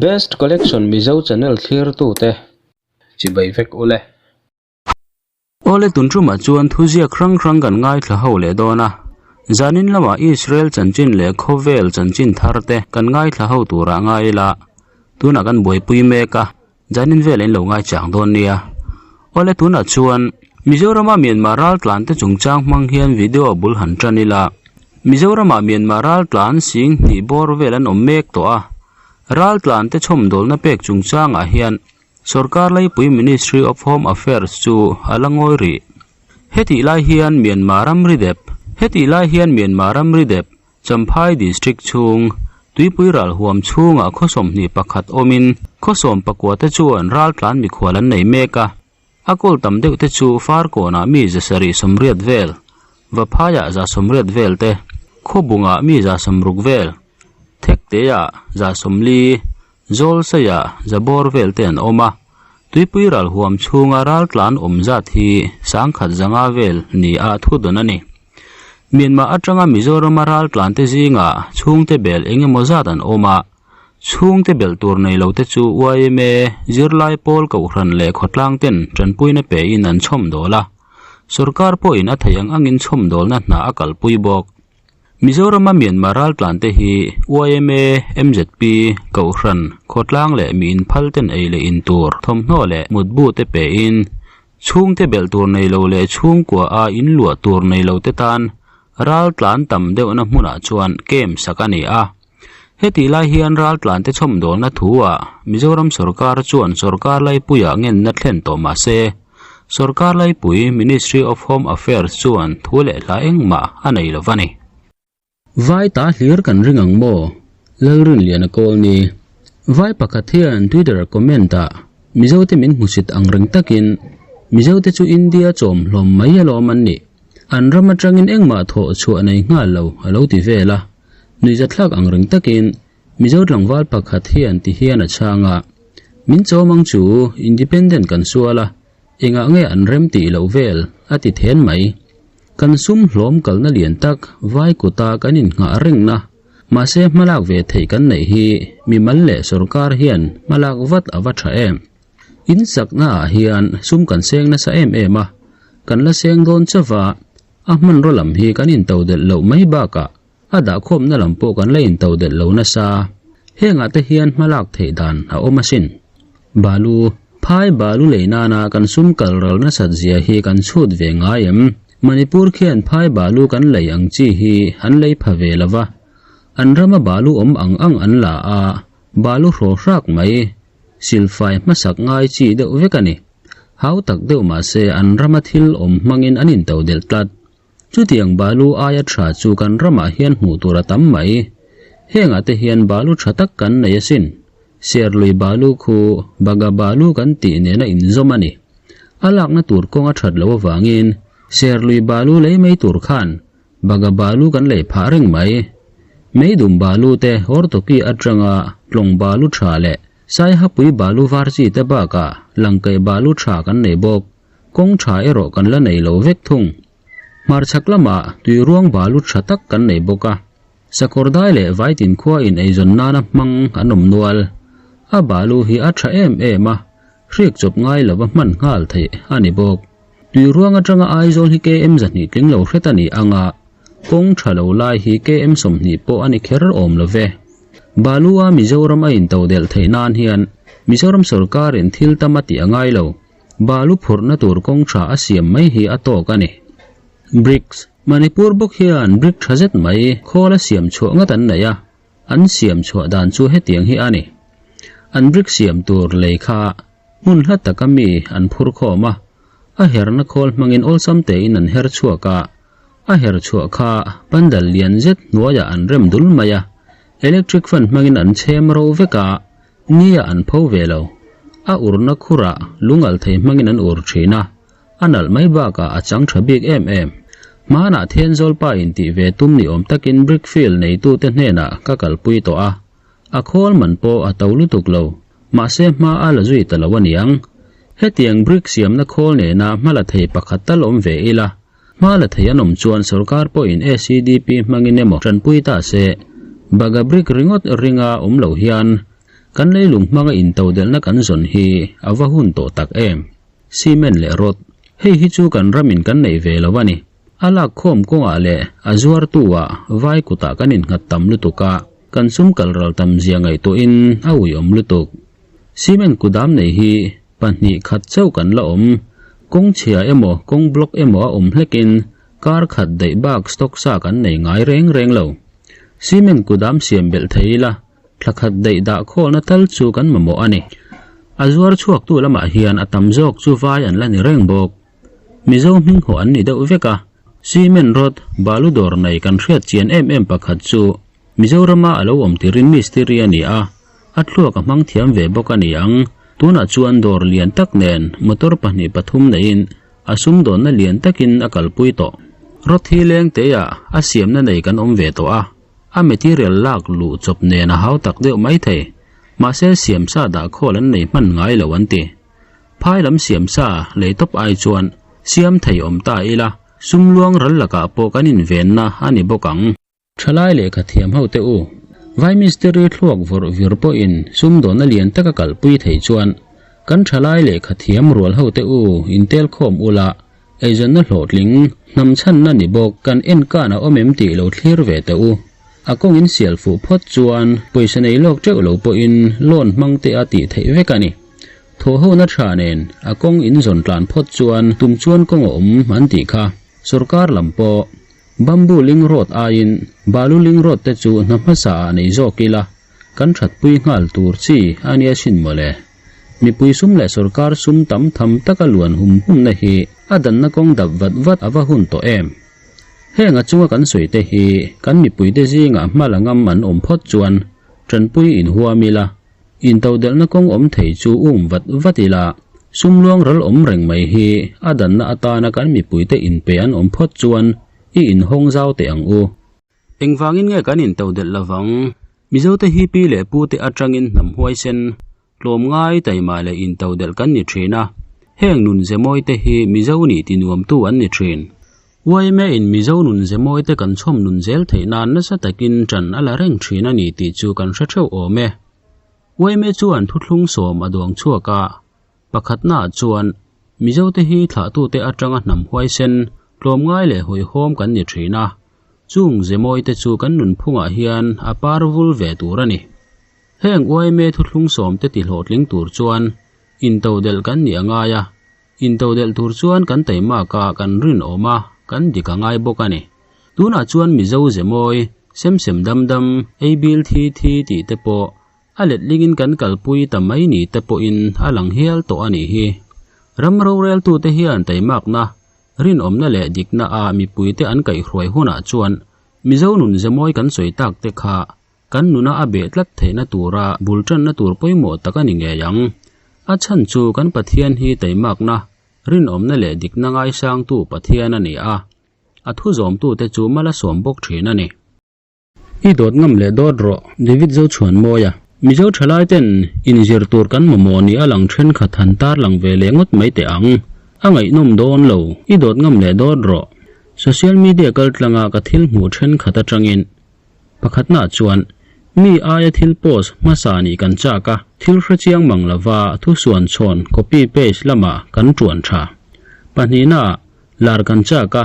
Best Collection Mizo channel thlirtute chibai vek ule. Awle tun tumah chuan thuziak hrang hrang kan ngaithla ho leh dawn a, zanin lamah Israel chanchin leh khawvel chanchin thar te kan ngaithla ho turah ngai ila, tunah kan buaipui mek a, zanin vel in lo ngaichang dawn nia. Awle tunah chuan Mizorama Myanmar raltlan te chungchang hmang hian video bul han tan ila, Mizorama Myanmar raltlan sing hnih bawr vel an awm mek tawh a, raltlan te chhawmdawlna pek chungchangah hian Sorkar laipui Ministry of Home Affairs chu a la ngawi rih. Hetih lai hian Myanmar ramri dep Hetih lai hian Myanmar ramri dep Champhai District chhung Tuipui ral huam chhungah khaw 21 awmin khaw sawmpakua te chuan raltlan mikhual an nei mek a. A kawl tam deuh te chu Farkawnah mi 780 vel, Vaphaiah 180 vel te, Khawbungah mi 60 vel, Thekteah 40, Zawlsaiah zabawr vel te an awm a, tuipui ral huam chhunga raltlan awm zat hi 1500 vel ni a thu dawn a ni. Myanmar atanga Mizorama raltlan te zingah chhungte bel eng emaw zat an awm a, chhungte belh tur nei lo te chu yma zirlai pawl kohhran leh khawtlang ten tanpuina pein an chhawm dawl a, sorkar pawhin a theih ang angin chhawm dawlna hna a kalpui bawk. Mizorama Myanmar raltlan te hi yma, mzp, Kohhran, Khawtlang leh mi inphal ten ei leh in tur, thawmhnaw leh mutbu te pein, chhungte belh tur nei lo leh chhungkua a in luah tur nei lo te tan raltlan tam deuhna hmunah chuan camp sak a ni a. Hetih lai hian raltlan te chhawmdawlna thu ah Mizoram sorkar chuan sorkar laipuiah ngenna thlen tawh mah se, sorkar laipui Ministry of Home Affairs chuan thu leh hla engmah a nei lo va ni. Vai ta hlir kan ring ang maw? Lalrinliana kawl ni. Vai pakhat hian Twitter comment ah Mizote min hmusit ang reng takin Mizote chu India chawm hlawm mai alawm an nih. An ram atangin engmah thawh chhuah nei nghal lo a lo ti vel a. Nuihzathlak ang reng takin Mizo tlangval pakhat hian ti hian a chhang a, Min chawm ang chu, independent kan sual a, engah nge an rem tih loh vel, a ti then mai. Kan sum hlawm kalna lian tak vai kuta kan innghah rengna, mahse hmalak ve theih kan neih hi mimal leh sorkar hian hmalak vat a va tha em. In saknaah hian sum kan seng nasa em em a, kan la seng dawn chauh a, a hmanraw lam hi kan intodelh loh mai bakah A dahkhawmna lam pawh kan la into delh lo nasa. Hengah te hian hmalak theih dan a awm asin. Balu, Phai balu lei nana kan sum kal ral nasat zia hi kan chhut ve ngai em? Manipur khian phai balu kan lei ang chi hi an lei pha ve lo va. An rama balu awm ang ang an la a, balu hraw hrak mai, silfai hmasak ngai chi deuh vek a ni. Hau tak deuh mahse an rama thil awm hmangin an into delh tlat. Chutiang balu aia tha chu kan ramah hian hmuh tur a tam mai. Hengah te hian balu tha tak kan nei asin. Serlui balu khu Baga balu kan tih nena inzawm a ni. A lakna tur kawng a that loh avangin Serlui balu lei mai tur khan Baga balu kan lei phah reng mai. Meidum balu te Hortoki atanga Tlawng balu tha leh Saihapui balu var chi te bakah Langkaih balu tha kan nei bawk. Kawng tha erawh kan la nei lo vek thung. Hmarchhak lamah tui ruang balu tha tak kan nei bawk a. Sakawr dai leh vaitin khua in eizawn nana hmang an awm nual. A balu hi a tha em em a, hrik chawp ngai lova hman nghal theih a ni bawk. Tui ruang atanga Aizawl hi KM 200 tling lo hret a ni ang a, kawng tha lo lai hi KM 20 pawh a ni kher awm lo ve. Balu a Mizoram a intodelh theih nan hian Mizoram sawrkarin thil tam a tih a ngai lo. Balu phurhna tur kawng tha a siam mai hi a tawk a ni. Bricks, Manipur bawk hian brick tha zet mai khawl a siam chhuah ngat an nei a, an siam chhuah dan chu hetiang hi a ni. An brick siam tur lei kha hmun hla taka mi an phur khawm a, a herna khawl hmangin awlsam tein an her chhuak a, a her chhuah kha pandal lian zet hnuaiah an rem dul mai a, electric fan hmangin an chhem ro vek a, Nia an pho ve lo. A urna khurah lungalh thei hmangin an ur thin a, a nalh mai bakah a chang tha bik em em. Hmanah Thenzawl pa in tih ve tum ni awm takin brickfield neitute hnenah ka kalpui tawh a, a khawl man pawh a to lutuk lo, mahse hma a la zui ta lo aniang. Hetiang brick siamna khawl nena hma la thei pakhat tal awm ve ila, hma la thei an awm chuan sorkar pawhin ACDP hmangin emaw tanpui ta se, baga brick ringawt ringa awm lo hian. Kan leilung hmanga intodelhna kan zawn hi a va hun tawh tak em? Cement leh rod, hei hi chu kan ramin kan neih ve lo a ni. A lak khawm kawngah leh a zuartu ah vai kutah kan innghat tam lutuk a, kan sum kal ral tam zia ngaihtuahin a uiawm lutuk. Cement kudam nei hi 2 khat chauh kan la awm. Kawng chhia emaw kawng block emaw a awm hlekin kar khat daih bak stock sa kan nei ngai reng reng lo. Cement kudam siam belh thei ila thla khat daih dah khawlna tal chu kan mamawh a ni. A zuar chhuaktu lamah hian a tam zawk chu vai an la ni reng bawk. Mizo hming haw an ni deuh vek a, cement rod balu dawr nei kan hriat chian em em pakhat chu Mizorama a lo awm tirin mistiri a ni a, a thluak a hmang thiam ve bawk a ni ang. Tunah chuan dawr lian tak nen motor 2 3 neiin a sumdawnna lian takin a kalpui tawh. Rod hi leng teiah a siamna nei kan awm ve tawh a, a material lak luh chawp nen a hau tak deuh mai thei. Mahse siamsa dah khawl an nei hman ngai lo an ti. Phai lam siamsa lei tawp ai chuan siam thei awm ta ila, sum luang ral lakah pawh kan invenna a ni bawk ang. Thalai lehkha thiam ho te u, Vai mistiri thluak vawrh vir pawhin sumdawnna lian taka kalpui thei chuan kan thalai lehkha thiam rual ho te u intel khawm ula, eizawnna hlawhtling, hnam chhanna ni bawk kan enkan a awm em tih lo thlir ve teh u. A kawngin sial fuh phawt chuan pawisa nei lawk teuh lo pawhin loan hmang te a tih theih vek a ni. Thawhhona tha nen a kawng in zawn tlan phawt chuan tum chuan kawng a awm an tih kha. Sorkar lam pawh Bamboo ling road aiin Balu ling road te chu hna hmasa ah nei zawk ila kan thatpui nghal tur chi a nia sin mawle. Mipui sum leh sorkar sum tam tham taka luan hum hum na hi a danna kawng dap vat vat a va hun tawh em. Heng a chunga kan sawi te hi kan mipui te zingah hma la ngam an awm phawt chuan tanpui inhuam ila Intodelhna kawng awm thei chu um vat vat ila, sum luang ral awm reng mai hi a danna atana kan mipuite inpe an awm phawt chuan i inhawng zau teh ang u. Engvangin nge kan intodelh lovang? Mizote hi pi leh pute atangin hnam huaisen, tlawmngai, taima leh intodelh kan ni thin a. Heng nun zemawite hi Mizo nih tinuamtu an ni thin. Yma in Mizo nun zemawi te kan chhawm nun zel theih nan nasa takin ṭan a la reng ṭhin a ni tih chu kan hre ṭheuh awm e. Yma chuan thuthlung sawm a duang chhuak a, pakhatnaah chuan Mizo te hi thlahtute aṭanga hnam huaisen, tlawmngai leh hawihhawm kan ni ṭhin a, chung zemawi te chu kan nunphungah hian a par vul ve tur a ni. Heng yma thuthlung sawm te tihlawhtling tur chuan intodelh kan nih a ngai a, Intodelh tur chuan kan taimak a, kan rinawm a, kan dik a ngai bawk a ni. Tunah chuan Mizo ze mawi, sem sem dam dam, ei bil thi thi tih te pawh a letlingin kan kalpui ta mai ni te pawhin a lang hial tawh a nih hi. Ram roreltute hian taimakna, rinawmna leh dikna a mipuite an kaihhruai hunah chuan Mizo nun ze mawi kan sawi tak te kha Kan nuna a beh tlat theihna tura bul tanna tur pawimawh tak a ni ngei ang. A chhan chu kan Pathian hi taimakna, rinawmna leh dikna ngaisangtu Pathian a ni a, a thu zawmtute chu mal a sawm bawk thin a ni. I dawt ngam leh dawt rawh, David Zochhuanmawia. Mizo thalai ten inzir tur kan mamawh ni a lang thenkhat han tarlang ve leh ngawt mai teh ang. A ngaihnawm dawn lo, i dawt ngam leh dawt rawh. Social media kaltlanga ka thil hmuh thenkhat atangin Pakhatnaah chuan, mi aia thil post hmasa nih kan chak a, thil hrechiang mang lova thusuan chhawn copy paste lamah kan tuan tha. Pahnihnaah, lar kan chak a,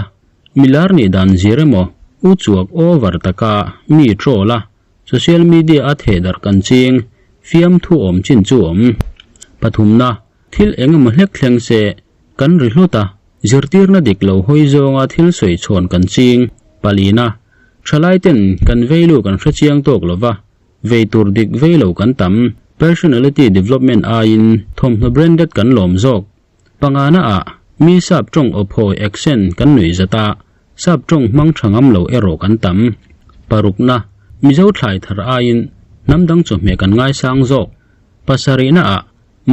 mi lar nih dan zir emaw, u chuak over taka mi troll a, social media a thehdarh kan ching, fiamthu awm chin chu awm. Pathumna, thil eng emaw hlek thleng se, kan ri hlut a, zirtirna dik lo hawi zawnga thil sawi chhawn kan ching. Palina, Thalai ten kan veilu kan hre chiang tawk lova, vei tur dik vei lo kan tam, personality development aiin thawmhnaw branded kan lawm zawk. Pangana ah mi sap tawng awphawi accent kan nuih zat a, sap tawng hmang tha ngam lo erawh kan tam. Parukna, Mizo thlai thar aiin hnam dang chawhmeh kan ngaisang zawk. Pasarihna ah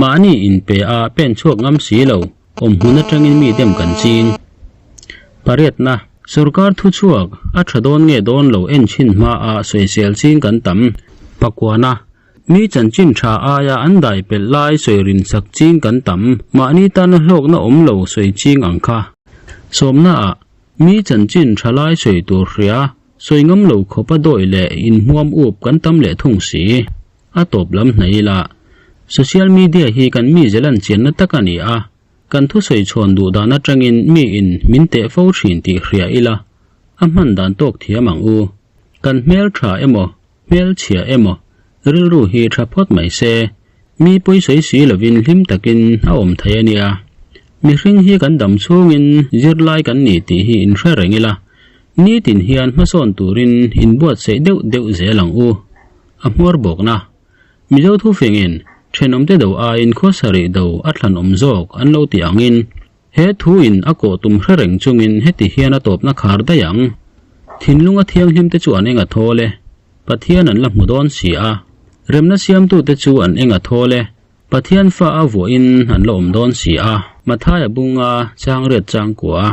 mahni inpe a pen chhuak ngam si lo. Awm hmun atangin mi dem kan ching. Pariatna, Sorkar thuchhuak a tha dawn nge dawn lo en chhin hma a sawisel ching kan tam. Pakuana, Mi chanchin tha aia an dai pelh lai sawi rin sak ching kan tam. Mahni tana hlawkna awm lo sawi ching ang kha. Sawmna ah, Mi chanchin tha lai sawi tur hria, sawi ngam lo khawpa dawi leh inhmuam up kan tam leh thung si. A tawp lam hnaih ila. Social media hi kan mi zelan chianna tak a ni a, kan thusawi chhawn duh dan atangin miin min teh fo thin tih hria ila, a hman dan tawk thiam ang u. Kan hmel tha emaw, hmel chhia emaw, rilru hi tha phawt mai se, mi pawisawi si lovin hlim takin a awm thei a nia. Mihring hi kan dam chhungin zirlai kan ni tih hi inhre reng ila, nitin hian hmasawn turin inbuatsaih deuh deuh zel ang u. A hmuar bawkna. Mizo thufingin thenawmte do aiin khawsarih do a thlanawm zawk an lo ti angin he thuin a kawh tum hre reng chungin heti hian a tawpna khar daih ang. Thinlunga thianghlimte chu an eng a thawl e. Pathian an la hmu dawn si a. Remna siamtute chu an eng a thawl e. Pathian fa a vuahin an la awm dawn si a. Mathaia bunga changriat changkua.